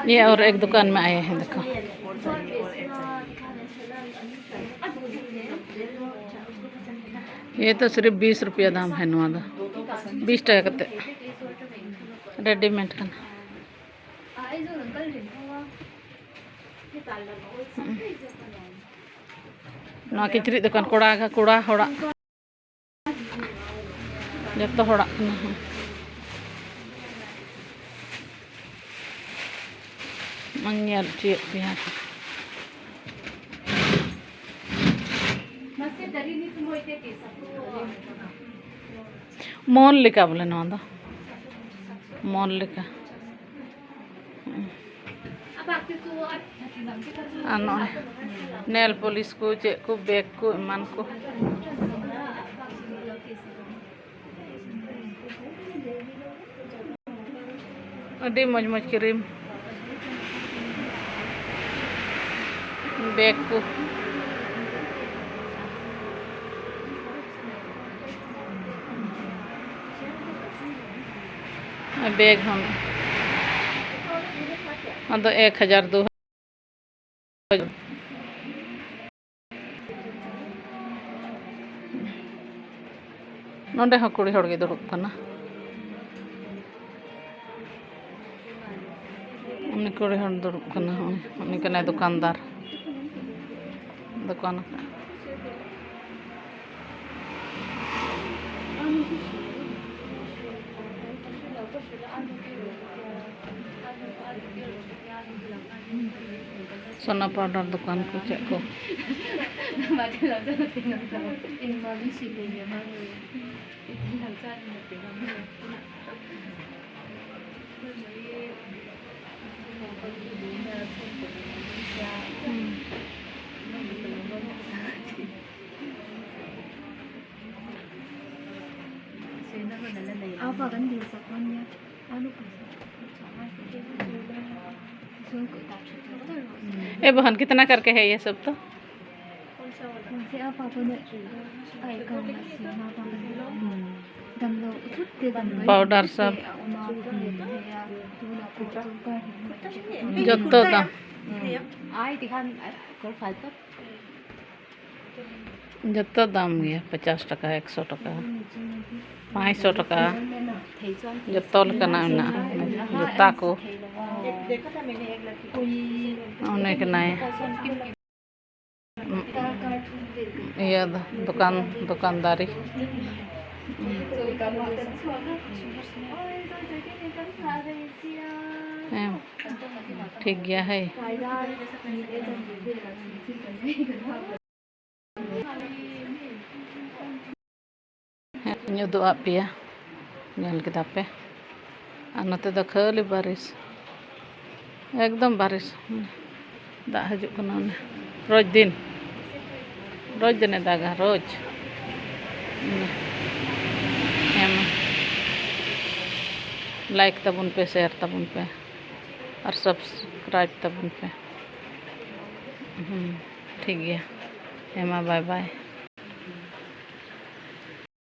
ये और एक दुकान में आए हैं देखो। ये तो सिर्फ 20 रुपया दाम है नवा दो 20 टाका कते रेडीमेड कना। नवा किचरिज दुकान कोड़ा कोड़ा होड़ा जतो होड़ा कना। ᱧᱮᱞ ᱦᱚᱪᱚᱭᱮᱫ ᱯᱮᱭᱟ। मॉल लेका बोले नवा दो मॉल लेका। और नॉय नेल पॉलिश को चेक को बैग को एमान को अडी मज मज क्रीम बैग को बैग हम अदो 1000 2000 नोंडे हं कुड़ी हड़ गे दुड़ुब कना। उनी कुड़ी हड़ दुड़ुब कना उनी कनाय दुकानदार दुकान। सोना पाउडर दुकान को चेक को ए बहन कितना करके है ये सब तो? पाउडर सब जतो दाम जतो दाम गया 50 टका 100 टका 500 टका जतो लेकाना मेना जुता को उने कनाय इया दुकान दुकानदारी। ठीक गया है। ᱧᱩᱫᱚᱜ ᱯᱮᱭᱟ ᱧᱮᱞ ᱠᱮᱫᱟ ᱯᱮ। ᱟᱨ ᱱᱚᱛᱮ ᱫᱚ ᱠᱷᱟᱹᱞᱤ ᱵᱟᱨᱤᱥ ᱮᱠᱫᱚᱢ ᱵᱟᱨᱤᱥ ᱫᱟᱜ ᱦᱤᱡᱩᱜ ᱠᱟᱱᱟ। ᱚᱱᱮ ᱨᱳᱡᱽ ᱫᱤᱱ ᱨᱳᱡᱽ ᱫᱤᱱᱮ ᱫᱟᱜᱟ ᱨᱳᱡᱽ। ᱦᱮᱸ ᱢᱟ ᱞᱟᱭᱤᱠ ᱛᱟᱵᱚᱱ ᱯᱮ ᱥᱮᱭᱟᱨ ᱛᱟᱵᱚᱱ ᱯᱮ ᱟᱨ ᱥᱟᱵᱥᱠᱨᱟᱭᱤᱵ ᱛᱟᱵᱚᱱ ᱯᱮ। ᱴᱷᱤᱠ ᱜᱮᱭᱟ ᱦᱮᱸ ᱢᱟ ᱵᱟᱭ ᱵᱟᱭ।